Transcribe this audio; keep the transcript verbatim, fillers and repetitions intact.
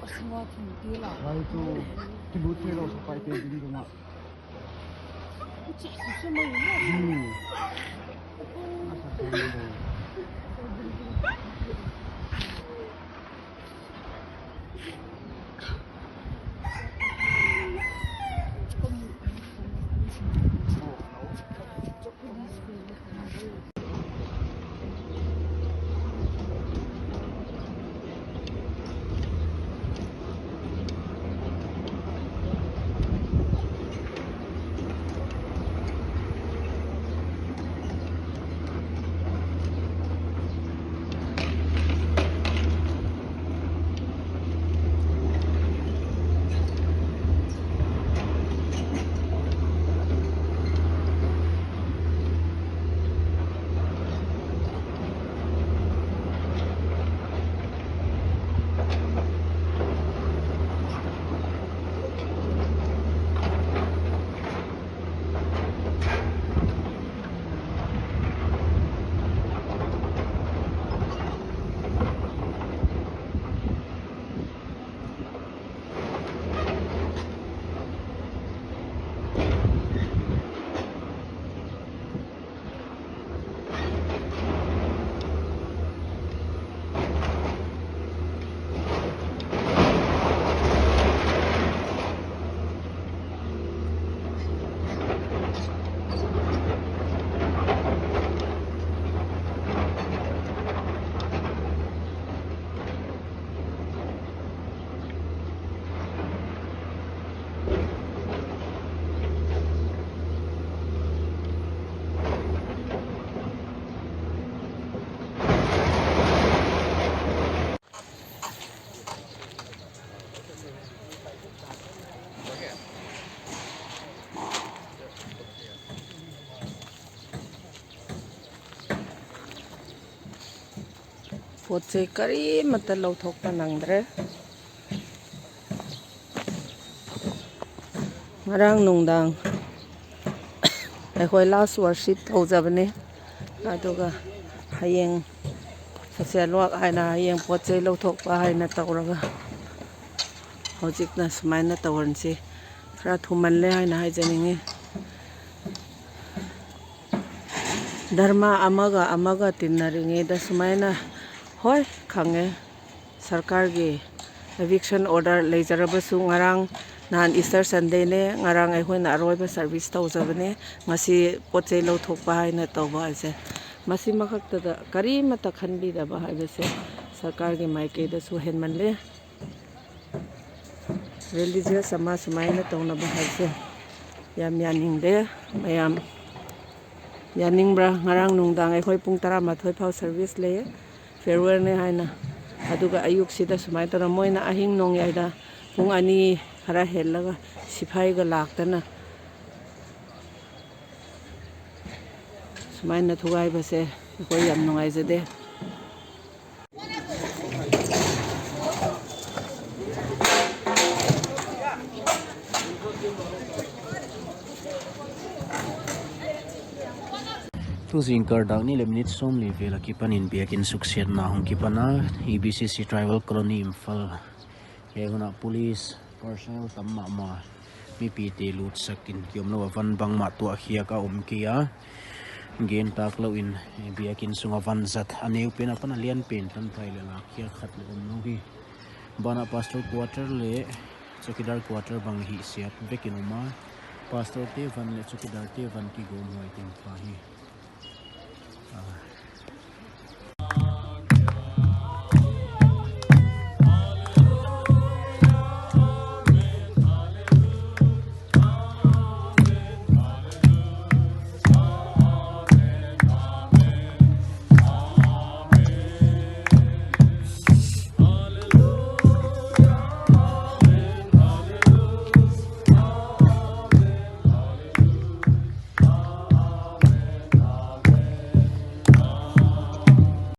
ꯑꯁ, ꯋꯥ ꯊꯨꯝ ꯄꯤꯔ ꯂꯥꯛꯑꯣ꯫ ꯂꯥꯏꯔꯤꯛꯇꯨ ꯀꯤꯂꯣ ꯊ꯭ꯔꯤꯔꯣ ꯁꯨꯄꯥꯏ ꯇꯦꯟꯗꯨꯅ꯫ ꯎꯆꯦꯛꯁꯨ ꯁꯦꯝꯃꯛꯏꯅꯦ꯫ ꯎꯝ꯫ ꯄꯣꯠ ꯆꯩ ꯀꯔꯤꯃꯠꯇ ꯂꯧꯊꯣꯛꯄ ꯅꯪꯗ꯭ꯔꯦ꯫ ꯉꯔꯥꯡ ꯅꯨꯡꯗꯥꯡ ꯑꯩꯈꯣꯏ last worship ꯇꯧꯖꯕꯅꯤ꯫ ꯑꯗꯨꯒ ꯍꯌꯦꯡ social work ꯍꯥꯏꯅ, ꯍꯌꯦꯡ ꯄꯣꯠ ꯆꯩ ꯂꯧꯊꯣꯛꯄ ꯍꯥꯏꯅ ꯇꯧꯔꯒ ꯍꯧꯖꯤꯛꯅ ꯁꯨꯃꯥꯏꯅ ꯇꯧꯍꯟꯁꯤ꯫ ꯈꯔ ꯊꯨꯃꯜꯂꯦ ꯍꯥꯏꯅ ꯍꯥꯏꯖꯅꯤꯡꯉꯤ꯫ ꯙꯔꯃ ꯑꯃꯒ ꯑꯃꯒ ꯇꯤꯟꯅꯔꯤꯉꯩꯗ ꯁꯨꯃꯥꯏꯅ, ꯍꯣꯏ, ꯈꯪꯉꯦ, ꯁꯔꯀꯥꯔꯒꯤ eviction order ꯂꯩꯖꯔꯕꯁꯨ, ꯉꯔꯥꯡ, ꯅꯍꯥꯟ Easter Sundayꯅꯦ, ꯉꯔꯥꯡ ꯑꯩꯈꯣꯏꯅ ꯑꯔꯣꯏꯕ service ꯇꯧꯖꯕꯅꯦ꯫ ꯉꯁꯤ ꯄꯣꯠ ꯆꯩ ꯂꯧꯊꯣꯛꯄ ꯍꯥꯏꯅ ꯇꯧꯕ ꯍꯥꯏꯁꯦ, ꯃꯁꯤꯃꯈꯛꯇꯗ ꯀꯔꯤꯃꯠꯇ ꯈꯟꯕꯤꯗꯕ ꯍꯥꯏꯕꯁꯦ ꯁꯔꯀꯥꯔꯒꯤ ꯃꯥꯏꯀꯩꯗꯁꯨ ꯍꯦꯟꯃꯜꯂꯦ꯫ Religious ꯑꯃ ꯁꯨꯃꯥꯏꯅ ꯇꯧꯅꯕ ꯍꯥꯏꯁꯦ ꯌꯥꯝ ꯌꯥꯅꯤꯡꯗꯦ꯫ ꯃꯌꯥꯝ ꯌꯥꯅꯤꯡꯕ꯭ꯔꯥ? ꯉꯔꯥꯡ ꯅꯨꯡꯗꯥꯡ ꯑꯩꯈꯣꯏ ꯄꯨꯡ ꯇꯔꯥꯃꯥꯊꯣꯏ ꯐꯥꯎ service ꯂꯩꯌꯦ, farewellꯅꯦ ꯍꯥꯏꯅ꯫ ꯑꯗꯨꯒ ꯑꯌꯨꯛꯁꯤꯗ ꯁꯨꯃꯥꯏꯅ ꯇꯧꯔ, ꯃꯣꯏꯅ ꯑꯍꯤꯡ ꯅꯣꯡꯌꯥꯏꯗ ꯄꯨꯡ ꯑꯅꯤ ꯈꯔ ꯍꯦꯜꯂꯒ ꯁꯤꯐꯥꯏꯒ ꯂꯥꯛꯇꯅ ꯁꯨꯃꯥꯏꯅ ꯊꯨꯒꯥꯏꯕꯁꯦ ꯑꯩꯈꯣꯏ ꯌꯥꯝ ꯅꯨꯡꯉꯥꯏꯖꯗꯦ꯫ Tuzing kar dak ni le minute som li vel a kipan in biakin suksiatna hong kipan a, E B C C Tribal Colony Imphal. He hunah police personnel tam mahmah, mipite lutsakin kiom lo a van bangmah tuah khiak a om kei a, gen tak loin biakin sung a van zat a neu pen a pan a lian pen tan thai le lak khiak khat le om lo hi. Banah pastor quarter le chowkidar quarter bang hi siat vekin om a, pastor te van le chowkidar te van kigawm huai teng kha hi. Ah,